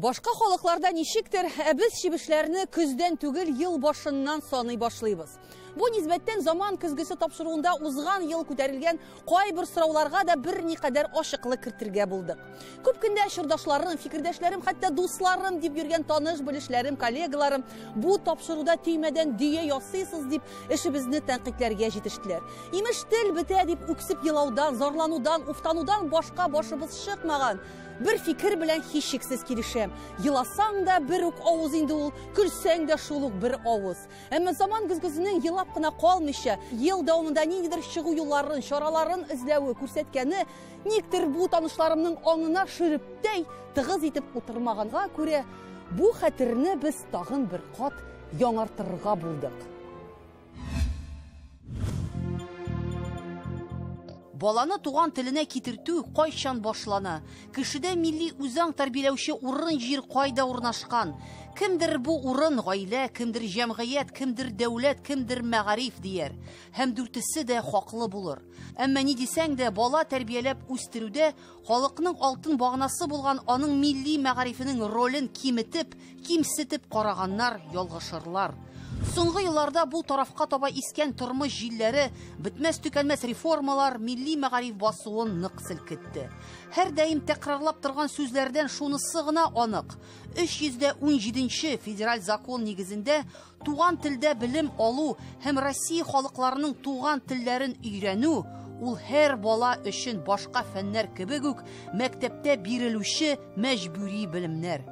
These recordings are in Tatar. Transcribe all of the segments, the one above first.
Башка халыкларда ничектер, ә без чебешләрне көздән түгел, ел башыннан саный башлыйбыз. Бу нисбәттән Заман көзгесе тапшыруында узган ел күтәрелгән кайбер сорауларга да берникадәр ачыклык кертергә булдык. Күп көндә чордашларым, фикердәшләрем, хәтта дусларым дип йөргән таныш-белешләрем, коллегаларым бу тапшыруда төймәдән дөя ясыйсыз дип эшебезне тәнкыйтьләргә җитештеләр. Имеш, тел бетә дип үксеп елаудан, зарланудан, уфтанудан башка башыбыз чыкмаган. Бер фикер белән һичшиксез килешәм. Еласаң да бер үк авыз инде ул, көлсәң дә шул ук бер авыз. Әмма Заман көзгесенең елап кына калмыйча, ел дәвамында ниндидер чыгу юлларын, чараларын эзләве күрсәткәне никтер бу танышларымның аңына шөрептәй тыгыз итеп утырмаганга күрә, бу хәтерне без тагын бер кат яңартырга булдык. Баланы туган теленә китертү кайчан башлана? Кешедә милли үзаң тәрбияләүче урын-җир кайда урнашкан? Кемдер бу урын гаилә, кемдер җәмгыять, кемдер дәүләт, кемдер мәгариф дияр. Һәм дүртесе дә хаклы булыр. Әмма ни дисәң дә, бала тәрбияләп үстерүдә халыкның алтын баганасы булган аның милли мәгарифенең ролен киметеп, кимсетеп караганнар ялгышырлар. Соңгы елларда бу тарафка таба искән тормыш җилләре, бетмәс-төкәнмәс реформалар милли мәгариф басуын нык селкетте. Һәр даим тәкрарлап торган сүзләрдән шунысы гына анык. 317 федераль закон нигезендә туган телдә белем алу һәм Россия халыкларының туган телләрен өйрәнү ул һәр бала өчен башка фәннәр кебек үк мәктәптә бирелүче мәҗбүри белемнәр.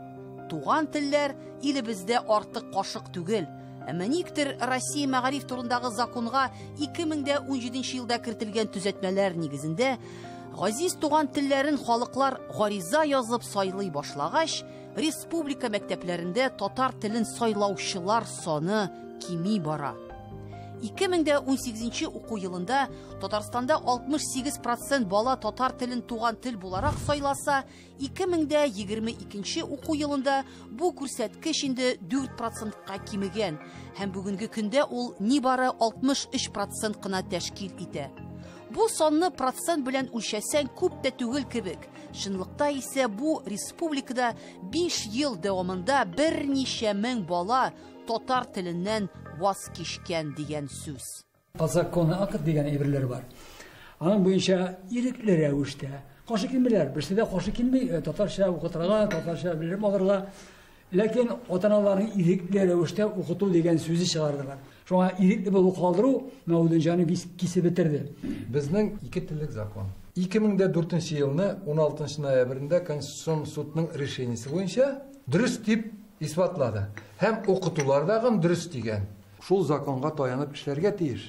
Туган телләр илебездә артык кашык түгел. Әмма никтер Россия мәгариф турындагы законга 2017 елда кертелгән төзәтмәләр нигезендә газиз туган телләрен халыклар гариза язып сайлый башлагач, республика мәктәпләрендә татар телен сайлаучылар саны кими бара. 2018 уку елында Татарстанда 68% бала татар телен туган тел буларак сайласа, 2022 уку елында бу күрсәткеч инде 4%-ка кимегән һәм бүгенге көндә ул нибары 63% кына тәшкил итә. Бу санны процент белән үлчәсәң күп тә түгел кебек. Чынлыкта исә бу республикада 5 ел дәвамында берничә мең бала татар теленнән ваз кичкән дигән сүз. Подзаконный акт дигән әйберләр бар. Аның буенча ирекле рәвештә каршы килмиләр. Берсе дә каршы килми, татарча укытырга, татарча белем алырга. Ләкин ата-аналарның ирекле рәвештә укыту дигән сүзе чыгардылар. Шуңа ирекле булып калдыру Мәүлүдҗанны кисеп бетерде. Безнең ике теллек закон. 2004 елны 16 ноябрендә Конституцион судның решениесе буенча дөрес дип исбатлады. Һәм укытулар дагын дөрес дигән. Шул законга таянып эшләргә тиеш.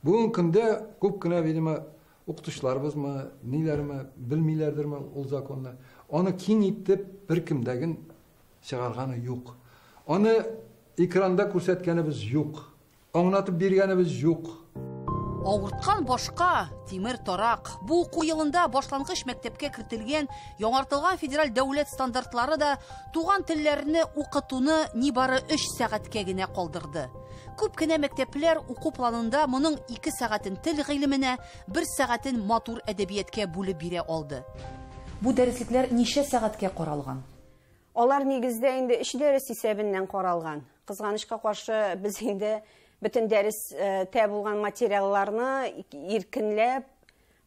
Бүгенге көндә күп кенә, видимо, укытучыларыбызмы, ниләрме, белмиләрдерме ул законны. Аны киң итеп беркемдәген чыгарганы юк. Аны экранда күрсәткәнебез юк. Аңлатып биргәнебез юк. Авырткан башка тимер тарак. Бу уку елында башлангыч мәктәпкә кертелгән яңартылган федераль дәүләт стандартлары да туган телләрне укытуны нибары 3 сәгатькә генә калдырды. Күп кенә мәктәпләр уку планында моның 2 сәгатен тел гыйлеменә, 1 сәгатен матур әдәбияткә бүлеп бирә алды. Бу дәреслекләр ничә сәгатькә каралган? Алар нигездә инде 3 дәрес исәбеннән каралган. Кызганычка каршы без инде бөтен дәрестә булган материалларны иркенләп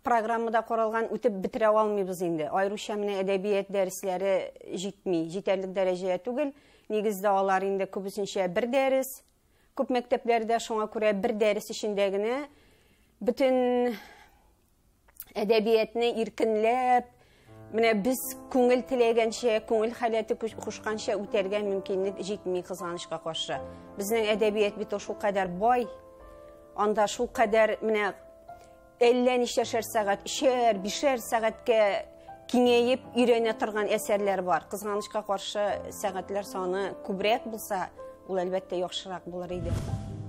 программада каралган үтеп бетерә алмыйбыз инде. Аеруча менә әдәбият дәресләре җитми, җитәрлек дәрәҗәдә түгел. Нигездә алар инде күбесенчә бер дәрес. Күп мәктәпләрдә шуңа күрә бер дәрес эчендә генә бөтен әдәбиятны иркенләп, менә без күңел теләгәнчә, күңел халәте кушканча үтәргә мөмкинлек җитми кызганычка каршы. Безнең әдәбият бит шул кадәр бай, анда шул кадәр менә әллә ничәшәр сәгать, өчәр, бишәр сәгатькә киңәеп өйрәнә торган әсәрләр бар. Кызганычка каршы сәгатьләр саны күбрәк булса, ул әлбәттә яхшырак булыр иде.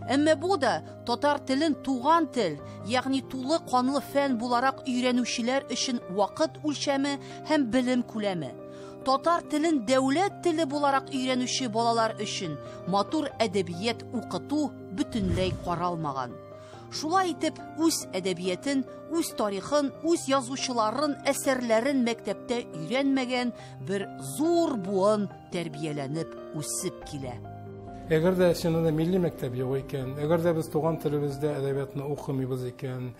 Әмма бу да татар телен туган тел, ягъни тулы канлы фән буларак өйрәнүчеләр өчен вакыт үлчәме һәм белем күләме. Татар телен дәүләт теле буларак өйрәнүче балалар өчен матур әдәбият укыту бөтенләй каралмаган. Шулай итеп, үз әдәбиятын, үз тарихын, үз язучыларын, әсәрләрен мәктәптә өйрәнмәгән бер зур буын тәрбияләнеп үсеп килә. Әгәр дә чынында милли мәктәп юк икән, әгәр дә без туган телебездә әдәбиятны укымыйбыз икән,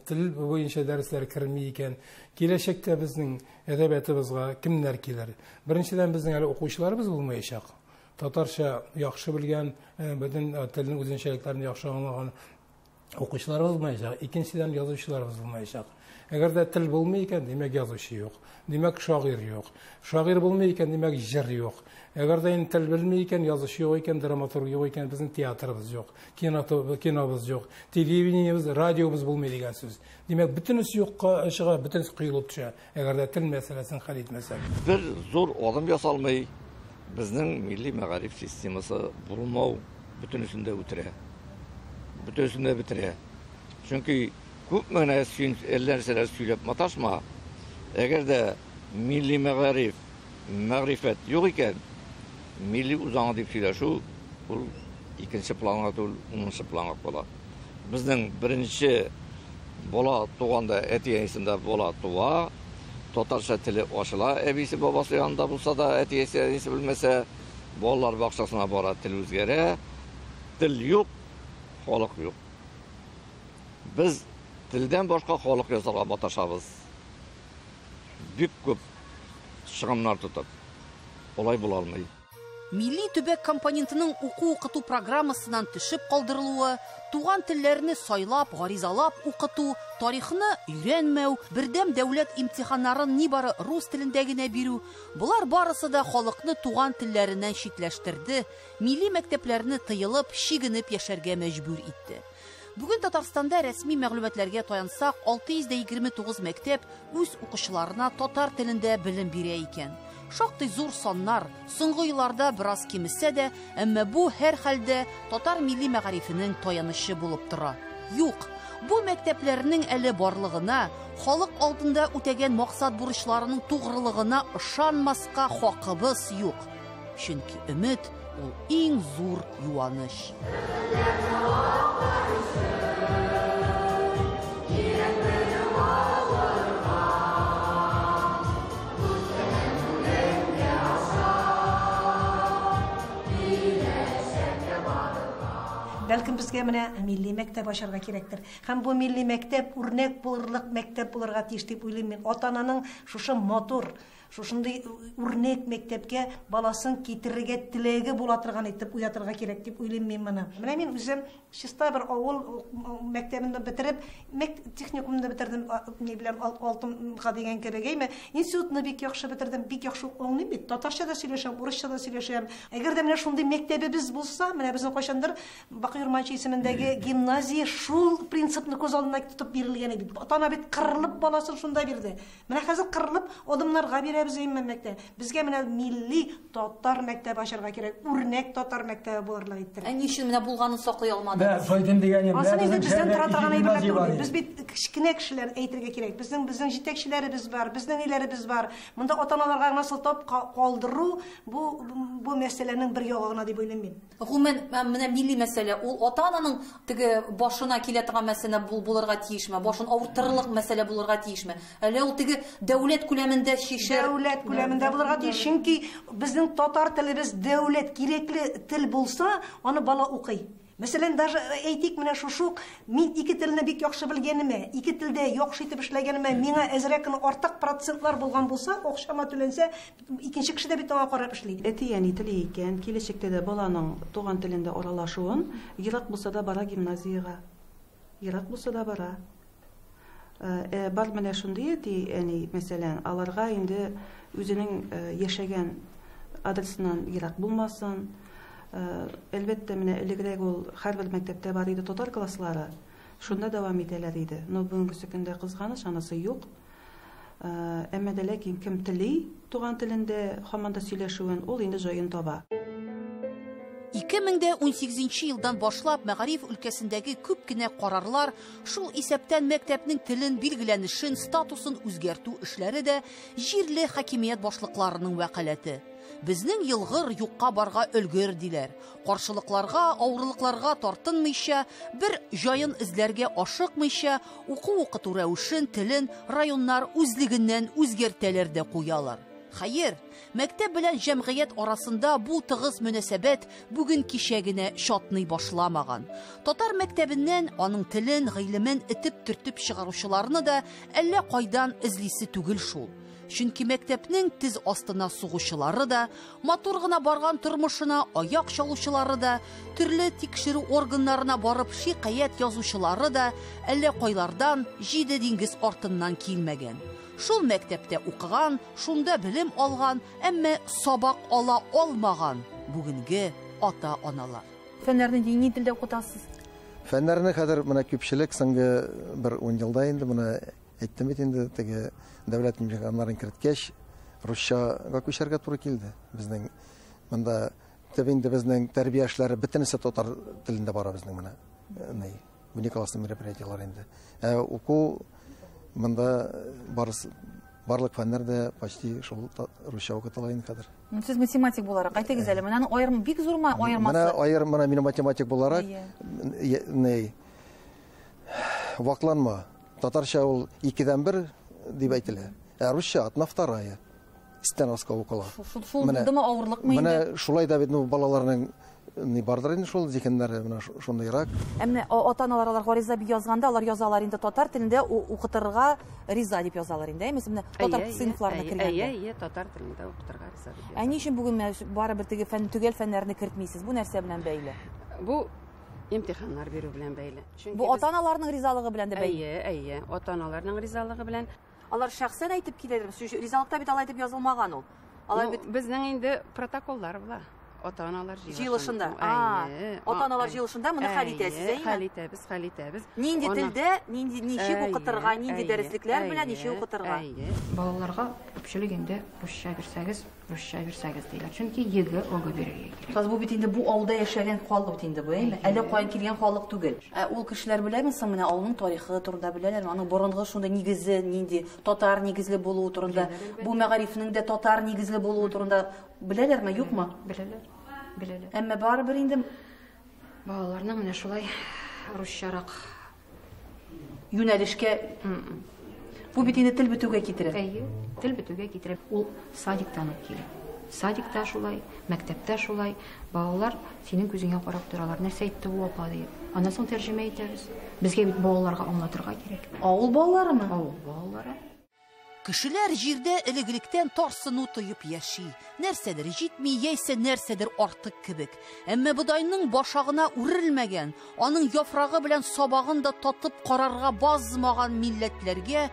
тел буенча дәресләр керми икән, киләчәктә безнең әдәбиятыбызга кемнәр килер? Беренчедән, безнең әле укучыларыбыз булмаячак. Татарча яхшы белгән, бөтен телнең үзенчәлекләрен яхшы аңлаган укучыларыбыз булмаячак. Икенчедән, язучыларыбыз булмаячак. Әгәр дә тел булмый икән, димәк, язучы юк. Димәк, шагыйрь юк. Шагыйрь булмый икән, димәк, җыр юк. Әгәр дә инде тел белми икән, язучы юк икән, драматург юк икән, безнең театрыбыз юк, кинобыз юк, телевидениебез, радиобыз булмый дигән сүз. Димәк, бөтенесе юкка чыга, бөтенесе коелып төшә, әгәр дә тел мәсьәләсен хәл итмәсәк. Бер зур адым ясалмый, безнең милли мәгариф системасы булмау бөтенесен дә үтерә. Бөтенесен дә бетерә. Чөнки күпме генә әллә нәрсәләр сөйләп маташма, әгәр дә милли мәгариф, мәгърифәт юк икән, милли үзаңы дип сөйләшү ул икенче планга түгел, унынчы планга кала. Безнең беренче бала туганда әти-әнисендә бала туа, татарча теле ачыла, әбисе бабасы янында булса да, әти-әнисе әнисе белмәсә, балалар бакчасына бара, тел үзгәрә. Тел юк, халык юк. Без телдән башка халык ясарга маташабыз. Бик күп чыгымнар тотып. Алай була алмый. Милли төбәк компонентының уку-укыту программасыннан төшеп калдырылуы, туган телләрне сайлап, гаризалап укыту, тарихны өйрәнмәү, бердәм дәүләт имтиханнарын нибары рус телендә генә бирү, болар барысы да халыкны туган телләреннән читләштерде, милли мәктәпләрне тыелып, чигенеп яшәргә мәҗбүр итте. Бүген Татарстанда рәсми мәгълүматларга таянсак, 629 мәктәп үз укучыларына татар телендә белем бирә икән. Шактый зур саннар, соңгы елларда бераз кимесә дә, әмма бу һәр хәлдә татар милли мәгарифенең таянычы булып тора. Юк, бу мәктәпләрнең әле барлыгына, халык алдында үтәгән максат бурычларының тугрылыгына ышанмаска хакыбыз юк. Чөнки өмет ул иң зур юаныч. Бәлкем безгә менә милли мәктәп ачарга кирәктер. Һәм бу милли мәктәп үрнәк булырлык мәктәп булырга тиеш дип уйлыйм мин. Ата-ананың шушы матур, шушындый үрнәк мәктәпкә баласын китерергә теләге була торган итеп уятырга кирәк дип уйлыйм мин моны. Менә мин үзем чиста бер авыл мәктәбен бетереп, техникумны бетердем, ни белән алтынга дигән кебек, әйме? Институтны бик яхшы бетердем, бик яхшы аңлыйм бит. Татарча да сөйләшәм, урысча да сөйләшәм. Әгәр дә менә шундый мәктәбебез булса, менә безнең кайчандыр Бакый Урманче исемендәге гимназия шул принципны күз алдына тотып бирелгән иде. Ата-ана бит кырылып баласын шунда бирде. Менә хәзер кырылып адымнарга бирәбез әйме мәктәп. Безгә менә милли татар мәктәбе ачарга кирәк, үрнәк татар мәктәбе булырлык иттереп. Ә ни өчен менә булганын саклый алмадыгыз? Бә, Файдин дигән ем, Асын инде бездән тора торган әйберләр түгел. Без Без бит кечкенә кешеләр әйтергә кирәк. Безнең җитәкчеләребез бар, безнең ниләребез бар. Монда ата-аналарга гына сылтап калдыру бу мәсьәләнең бер ягы гына дип уйлыйм мин. Гомумән, менә милли мәсьәлә, ул ата-ананың теге башына килә торган мәсьәлә булырга тиешме? Башын авыртырлык мәсьәлә булырга тиешме? Әллә ул теге дәүләт күләмендә шишер? Дәүләт күләмендә булырга тиеш, чөнки безнең татар телебез дәүләт кирәкле тел булса, аны бала укый. Мәсәлән, даже әйтик, менә шушы ук, мин ике телне бик яхшы белгәнемә, ике телдә яхшы итеп эшләгәнемә, миңа әзрәк кенә артык процентлар булган булса, акчама түләнсә, икенче кеше дә бит аңа карап эшли. Әти-әни тели икән, киләчәктә дә баланың туган телендә аралашуын, ерак булса да бара гимназиягә. Ерак булса да бара. Бар менә шундый әти-әни, мәсәлән, аларга инде үзенең яшәгән адресыннан ерак булмасын. Әлбәттә, менә элегрәк ул һәрбер мәктәптә бар иде татар класслары, шунда дәвам итәләр иде. Но бүгенге көндә кызганыч, анысы юк. Әмма дә ләкин кем тели туган телендә һаман да сөйләшүен, ул инде җаен таба. 2018 елдан башлап мәгариф өлкәсендәге күп кенә карарлар, шул исәптән мәктәпнең телен, билгеләнешен, статусын үзгәртү эшләре дә җирле хакимият башлыкларының вәкаләте. Безнең елгыр юкка барга өлгер диләр. Каршылыкларга, авырлыкларга тартынмыйча, бер җаен эзләргә ашыкмыйча, уку-укыту рәвешен, телен районнар үзлегеннән үзгәртәләр дә куялар. Хәер, мәктәп белән җәмгыять арасында бу тыгыз мөнәсәбәт бүген кичә генә чатный башламаган. Татар мәктәбеннән аның телен, гыйлемен этеп-төртеп чыгаручыларны да әллә кайдан эзлисе түгел шул. Чөнки мәктәпнең тез астына сугучылары да, матур гына барган тормышына аяк чалучылары да, төрле тикшерү органнарына барып шикаять язучылары да әллә кайлардан җиде диңгез артыннан килмәгән. Шул мәктәптә укыган, шунда белем алган, әмма сабак ала алмаган бүгенге ата-аналар. Фәннәрне дини телдә укытасыз? Фәннәрне хәзер менә күпчелек соңгы бер 10 елда инде менә әйттем бит инде, теге дәүләт имтиханнарын керткәч, русчага күчәргә туры килде. Безнең монда төп инде безнең тәрбия эшләре бөтенесе татар телендә бара безнең менә. Ни, униклассный мероприятиелар инде. Ә уку монда барлык фәннәр дә почти шул русча укытыла инде хәзер. Сез математик буларак, әйтегез әле, менә аның аерым бик зур аермасы. Менә аерым, менә мин математик буларак, ни, вакланма. Татарча ул 2-дән 1 дип әйтелә. Ә русча одна вторая. Истән аска укыла. Шул булдымы, авырлыкмы инде? Менә шулай да бит, ну, балаларның ни бардыр инде шул зиһеннәре, менә шундыйрак. Ә менә ата-аналар алар гариза язганда, алар язалар инде татар телендә укытырга риза дип язалар инде, әйме? Менә татар сыйныфларына кергәндә. Әйе, әйе, татар телендә укытырга риза дип язалар. Ә ни өчен бүген менә барыбер теге төгәл фәннәрне кертмисез? Бу нәрсә белән бәйле? Бу имтиханнар бирү белән бәйле. Чөнки Бу без ата-аналарның ризалыгы белән дә бәйле. Әйе, әйе, ата-аналарның ризалыгы белән. Алар шәхсән әйтеп киләләр. Чөнки ризалыкта бит алай дип язылмаган ул. Алар бит Безнең инде протоколлар була. Ата-аналар җыелышында. җыелышында. А, ата-аналар җыелышында моны хәл итәсез, әйеме? Хәл итәбез, хәл итәбез. Нинди телдә, нинди, ничек укытырга, нинди Әйе, дәреслекләр белән ничек әйе, укытырга? әйе. Балаларга күпчелек инде русча бирсәгез, русча бирсәгез диләр. Чөнки ЕГЭ, ОГЭ бирергә кирәк. Кыз, бу бит инде бу авылда яшәгән халык бит инде бу, әйеме? Әллә каян килгән халык түгел. Ә ул кешеләр беләме соң менә авылның тарихы турында беләләрме? Аның борынгы шунда нигезе нинди, татар нигезле булуы турында, бу мәгарифнең дә татар нигезле булуы турында беләләрме, юкмы? Беләләр. Беләләр. Әмма барыбер инде балаларның менә шулай русчарак юнәлешкә бу бит инде тел бетүгә китерә. Әйе, тел бетүгә китерә. Ул садиктан ук килә. Садикта шулай, мәктәптә шулай. Балалар синең күзеңә карап торалар. Нәрсә әйтте бу апа дип. Аннан соң тәрҗемә итәбез. Безгә бит балаларга аңлатырга кирәк. Авыл балаларымы? Авыл балалары. Кешеләр җирдә элек-электән тарсыну тоеп яши. Нәрсәдер җитми, яисә нәрсәдер артык кебек. Әмма бодайның башагына үрелмәгән, аның яфрагы белән сабагын да татып карарга базмаган милләтләргә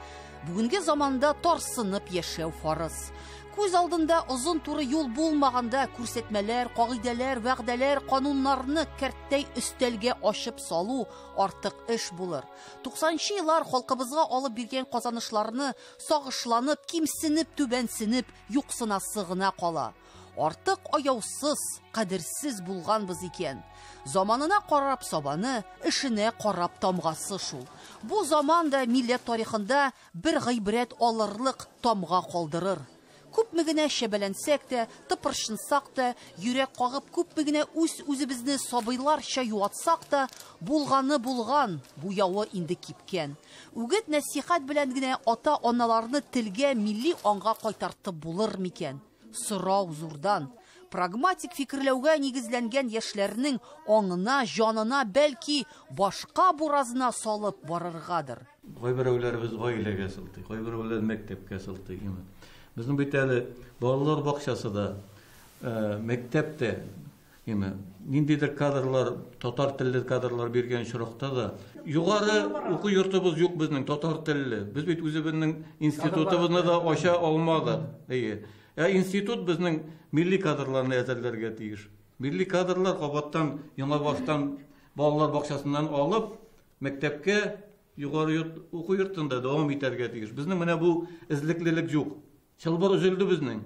бүгенге заманда тарсынып яшәү фарыз. Күз алдында озын туры юл булмаганда күрсәтмәләр, кагыйдәләр, вәгъдәләр, кануннарны кәрттәй өстәлгә ачып салу артык эш булыр. 90нчы еллар халкыбызга алып биргән казанышларны сагышланып, кимсенеп, түбәнсенеп, юксынасы гына кала. Артык аяусыз, кадерсез булганбыз икән. Заманына карап сабаны, эшенә карап тамгасы шул. Бу заман да милләт тарихында бер гыйбрәт алырлык тамга калдырыр. Күпме генә шәбәләнсәк тә, тыпырчынсак та, йөрәк кагып күпме генә үз-үзебезне сабыйларча юатсак та, булганы булган, буявы инде кипкән. Үгет нәсихәт белән генә ата-аналарны телгә, милли аңга кайтартып булыр микән? Сорау зурдан. Прагматик фикерләүгә нигезләнгән яшьләрнең аңына, җанына, бәлки башка буразына салып барыргадыр. Кайберәүләребез гаиләгә сылтый, кайберәүләр мәктәпкә сылтый. Безнең бит әле балалар бакчасы да, мәктәп тә, ниндидер кадрлар, татар телле кадрлар биргән очракта да, югары уку йортыбыз юк безнең татар телле. Без бит үзебезнең институтыбызны да ача алмадык. Әйе. Ә институт безнең милли кадрларны әзерләргә тиеш. Милли кадрлар кабаттан яңа баштан балалар бакчасыннан алып мәктәпкә, югары уку йортында дәвам итәргә тиеш. Безнең менә бу эзлеклелек юк. Чылбыр өзелде безнең.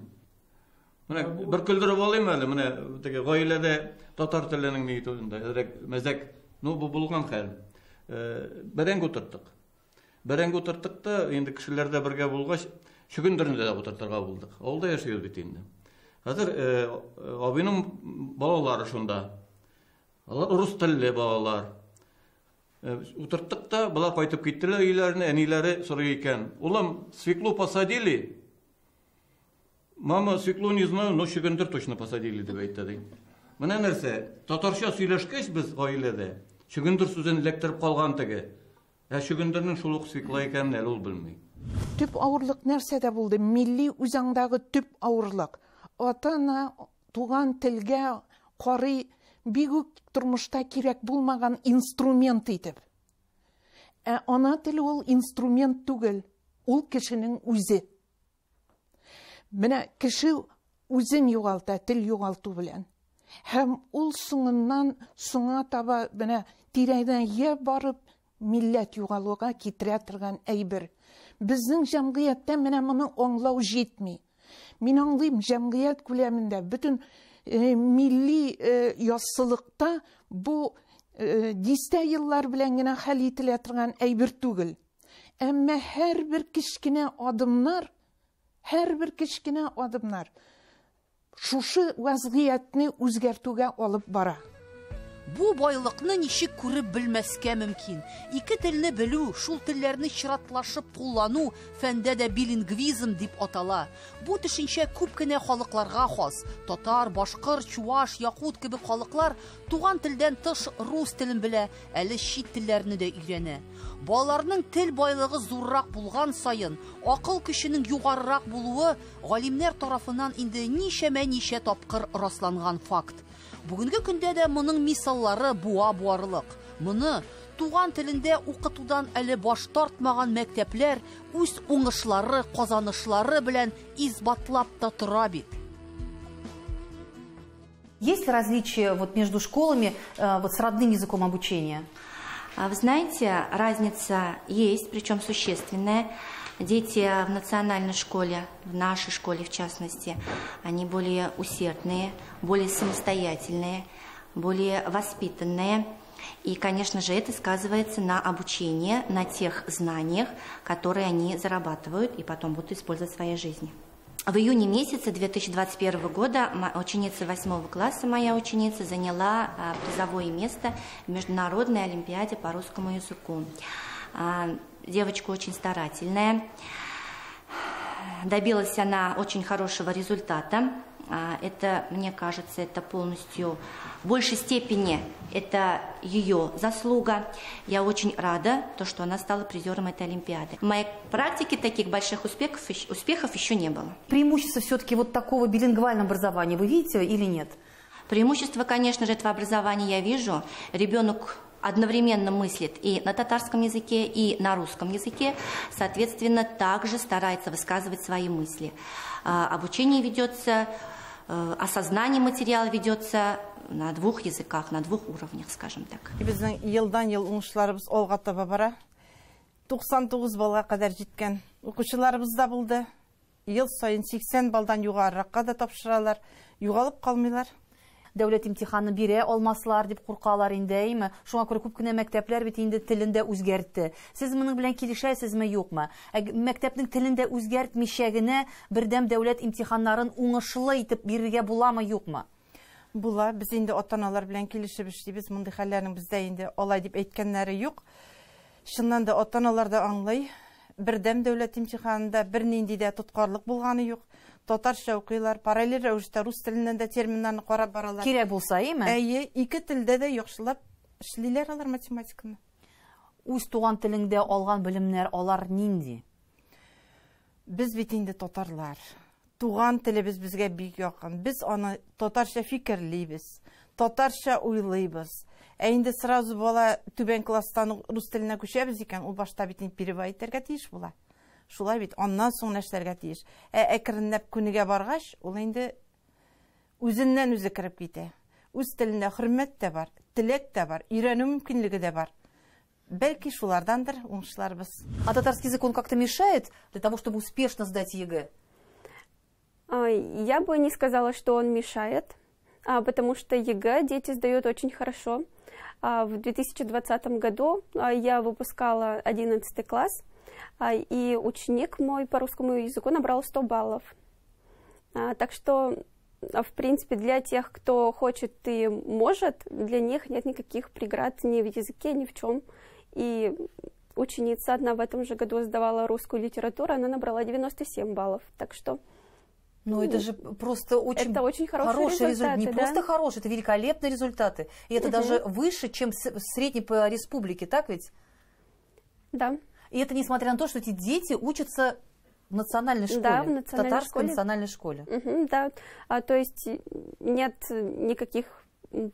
Менә бер көлдереп алыйм әле, менә теге гаиләдә татар теленең ни турында, әзрәк мәзәк, ну бу булган хәл. Бәрәңге утырттык. Бәрәңге утырттык та, инде кешеләр дә бергә булгач, чөгендерне дә утыртырга булдык. Авылда яшибез бит инде. Хәзер абыйның балалары шунда. Алар рус телле балалар. Утырттык та, болар кайтып киттеләр өйләренә, әниләре сорый икән. Улым, свеклу посадили? Мама, свеклу не знаю, но чөгендер точно посадили, дип әйтте ди. Менә нәрсә, татарча сөйләшкәч без гаиләдә, чөгендер сүзен эләктереп калган теге. Ә чөгендернең шул ук свекла икәнен әле ул белми. Төп авырлык нәрсәдә булды? Милли үзаңдагы төп авырлык. Ата-ана туган телгә карый бик үк тормышта кирәк булмаган инструмент итеп. Ә ана теле ул инструмент түгел, ул кешенең үзе. Менә кеше үзен югалта, тел югалту белән. Һәм ул соңыннан соңа таба менә тирәнәя барып милләт югалуга китерә торган әйбер. Безнең җәмгыятьтә менә моны аңлау җитми. Мин аңлыйм, җәмгыять күләмендә бөтен милли яссылыкта бу дистә еллар белән генә хәл ителә торган әйбер түгел. Әмма һәрбер кечкенә адымнар, һәрбер кечкенә адымнар шушы вазгыятьне үзгәртүгә алып бара. Бу байлыкны ничек күреп белмәскә мөмкин? Ике телне белү, шул телләрне чиратлашып куллану фәндә дә билингвизм дип атала. Бу төшенчә күп кенә халыкларга хас. Татар, башкорт, чуаш, якут кебек халыклар туган телдән тыш рус телен белә, әле чит телләрне дә өйрәнә. Балаларның тел байлыгы зуррак булган саен, акыл көченең югарырак булуы галимнәр тарафыннан инде ничәмә-ничә тапкыр расланган факт. Бүгенге көндә дә моның мисаллары буа буарлык. Моны туган телендә укытудан әле баш тартмаган мәктәпләр үз уңышлары, казанышлары белән исбатлап та тора бит. Есть ли различия вот между школами вот с родным языком обучения? Вы знаете, разница есть, причем существенная. Дети в национальной школе, в нашей школе в частности, они более усердные, более самостоятельные, более воспитанные. И, конечно же, это сказывается на обучении, на тех знаниях, которые они зарабатывают и потом будут использовать в своей жизни. В июне месяце 2021 года ученица 8 класса, моя ученица, заняла призовое место в Международной олимпиаде по русскому языку. Девочка очень старательная, добилась она очень хорошего результата. Это, мне кажется, это полностью, в большей степени, это ее заслуга. Я очень рада, то, что она стала призером этой олимпиады. В моей практике таких больших успехов еще не было. Преимущество все-таки вот такого билингвального образования вы видите или нет? Преимущество, конечно же, этого образования я вижу. Ребенок одновременно мыслит и на татарском языке, и на русском языке, соответственно, также старается высказывать свои мысли. Обучение ведется, осознание материала ведется на двух языках, на двух уровнях, скажем так. Безнең елдан-ел уңышларыбыз алга таба бара. 99 баллга кадәр җиткән укучыларыбыз да булды. Ел саен 80 баллдан югарыракка да тапшыралар, югалып калмыйлар. Дәүләт имтиханы бирә алмаслар дип куркалар инде, әйме? Шуңа күрә күп кенә мәктәпләр бит инде телен дә үзгәртте. Сез моның белән килешәсезме, юкмы? Мәктәпнең телен дә үзгәртмичә генә бердәм дәүләт имтиханнарын уңышлы итеп бирергә буламы, юкмы? Була. Без инде ата-аналар белән килешеп эшлибез. Мондый хәлләрнең бездә инде алай дип әйткәннәре юк. Чыннан да ата-аналар да аңлый. Бердәм дәүләт имтиханында бернинди дә тоткарлык булганы юк. Татарча укыйлар, параллель рәвештә рус теленнән дә терминнарны карап баралар. Кирәк булса, әйме? Әйе, ике телдә дә яхшылап эшлиләр алар математиканы. Үз туган телеңдә алган белемнәр алар нинди? Без бит инде татарлар. Туган телебез безгә бик якын. Без аны татарча фикерлибез, татарча уйлыйбыз. Ә инде сразу бала түбән класстан рус теленә күчәбез икән, ул башта бит инде перевод итәргә тиеш була. Шулай бит, аннан соң нәрсәләргә тиеш. Ә әкренләп күнегә баргач, ул инде үзеннән үзе кереп китә. Үз теленә хөрмәт тә бар, теләк тә бар, өйрәнү мөмкинлеге дә бар. Бәлки шулардандыр уңышларыбыз. А татарский язык, он как-то мешает для того, чтобы успешно сдать ЕГЭ? Я бы не сказала, что он мешает, потому что ЕГЭ дети сдают очень хорошо. В 2020 году я выпускала 11 класс, и ученик мой по русскому языку набрал 100 баллов. Так что, в принципе, для тех, кто хочет и может, для них нет никаких преград ни в языке, ни в чем. И ученица одна в этом же году сдавала русскую литературу, она набрала 97 баллов. Так что... Ну, это же просто очень, это очень хороший результат. Не да? просто хороший, это великолепные результаты. И это даже выше, чем средний по республике, так ведь? Да. И это несмотря на то, что эти дети учатся в национальной школе, да, в национальной татарской школе. Национальной школе. Да, то есть нет никаких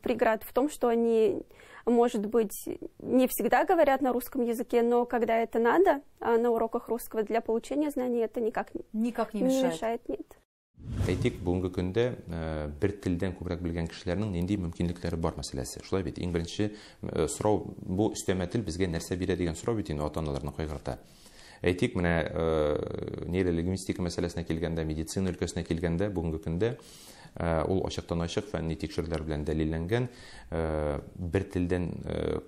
преград в том, что они, может быть, не всегда говорят на русском языке, но когда это надо, на уроках русского для получения знаний, это никак не мешает. Нет. Әйтик, бүгенге көндә бер телдән күбрәк белгән кешеләрнең нинди мөмкинлекләре бар мәсьәләсе. Шулай бит, иң беренче сорау бу өстәмә тел безгә нәрсә бирә дигән сорау бит инде ата-аналарны кайгырта. Әйтик, менә нейролингвистика мәсьәләсенә килгәндә, медицина өлкәсенә килгәндә, бүгенге көндә ул ачыктан-ачык фәнни тикшерүләр белән дәлилләнгән, бер телдән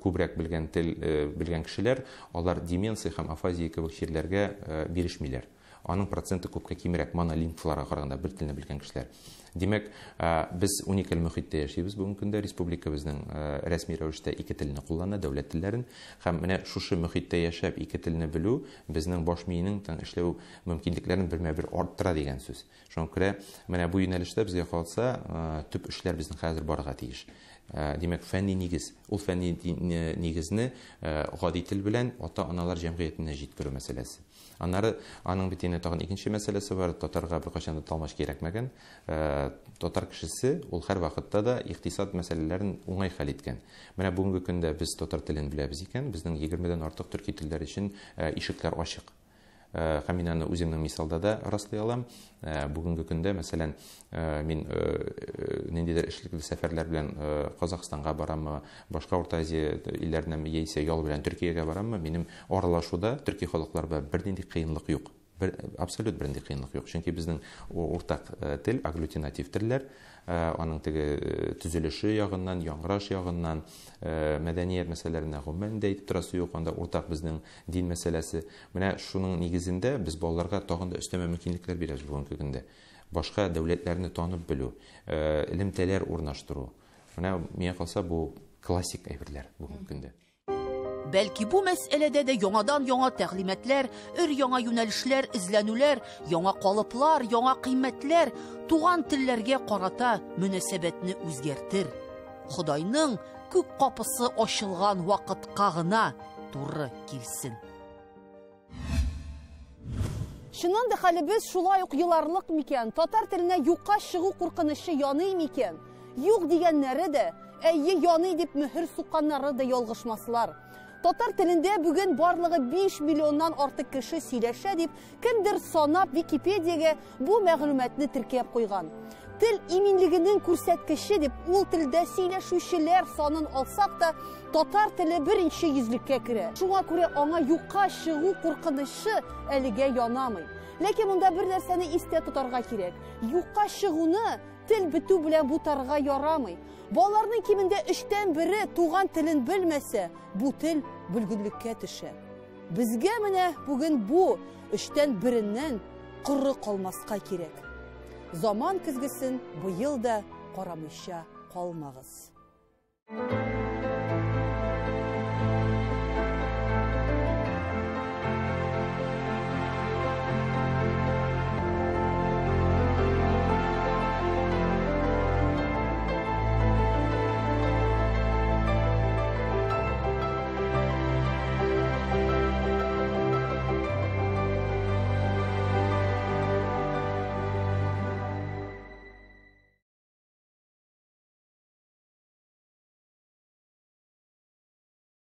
күбрәк белгән тел белгән кешеләр, алар деменция һәм афазия кебек чирләргә бирешмиләр. Аның проценты күпкә кимрәк монолингвларга караганда бер телне белгән кешеләр. Димәк, без уникаль мөхиттә яшибез бүгенге көндә. Республика безнең рәсми рәвештә ике телне куллана, дәүләт телләрен. Һәм менә шушы мөхиттә яшәп ике телне белү безнең баш миенең эшләү мөмкинлекләрен бермә-бер арттыра дигән сүз. Шуңа күрә менә бу юнәлештә безгә калса, төп эшләр безнең хәзер барырга тиеш. Димәк, фәнни нигез. Ул фәнни нигезне гади тел белән ата-аналар җәмгыятенә җиткерү мәсьәләсе. Аннары аның бит инде тагын икенче мәсьәләсе бар, татарга беркайчан да талмач кирәкмәгән. Татар кешесе ул һәр вакытта да икътисад мәсьәләләрен уңай хәл иткән. Менә бүгенге көндә без татар телен беләбез икән, безнең 20-дән артык төрки телләр өчен ишекләр ачык. Һәм мин аны үземнең мисалда да раслый алам. Бүгенге көндә, мәсәлән, мин ниндидер эшлекле сәфәрләр белән Казахстанга бараммы, башка Урта Азия илләренә яисә ял белән Төркиягә бараммы, минем аралашуда төрки халыклар белән бернинди кыенлык юк. Абсолют бернинди кыенлык юк. Чөнки безнең уртак тел агглютинатив телләр, аның теге төзелеше ягыннан, яңгыраш ягыннан, мәдәният мәсьәләләренә гомумән дә әйтеп торасы юк, анда уртак безнең дин мәсьәләсе. Менә шуның нигезендә без балаларга тагын да өстәмә мөмкинлекләр бирәбез бүгенге көндә. Башка дәүләтләрне танып белү, элемтәләр урнаштыру. Менә миңа калса бу классик әйберләр бүгенге көндә. Бәлки бу мәсьәләдә дә яңадан-яңа тәгълиматлар, өр-яңа юнәлешләр, эзләнүләр, яңа калыплар, яңа кыйммәтләр туган телләргә карата мөнәсәбәтне үзгәртер. Ходайның күк капысы ачылган вакытка гына туры килсен. Чыннан да хәлебез шулай ук еларлык микән? Татар теленә юкка чыгу куркынычы яный микән? Юк дигәннәре дә, әйе яный дип мөһер сукканнары да ялгышмаслар. Татар телендә бүген барлыгы 5 миллионнан артык кеше сөйләшә дип, кемдер санап Википедиягә бу мәгълүматны теркәп куйган. Тел иминлегенең күрсәткече дип, ул телдә сөйләшүчеләр санын алсак та, татар теле беренче йөзлеккә керә. Шуңа күрә аңа юкка чыгу куркынычы әлегә янамый. Ләкин монда бер нәрсәне истә тотарга кирәк. Юкка чыгуны тел бетү белән бутарга ярамый. Балаларның кимендә 1/3 туган телен белмәсә, бу тел бөлгенлеккә төшә. Безгә менә бүген бу 1/3-ннән коры калмаска кирәк. Заман көзгесен быел да карамыйча калмагыз.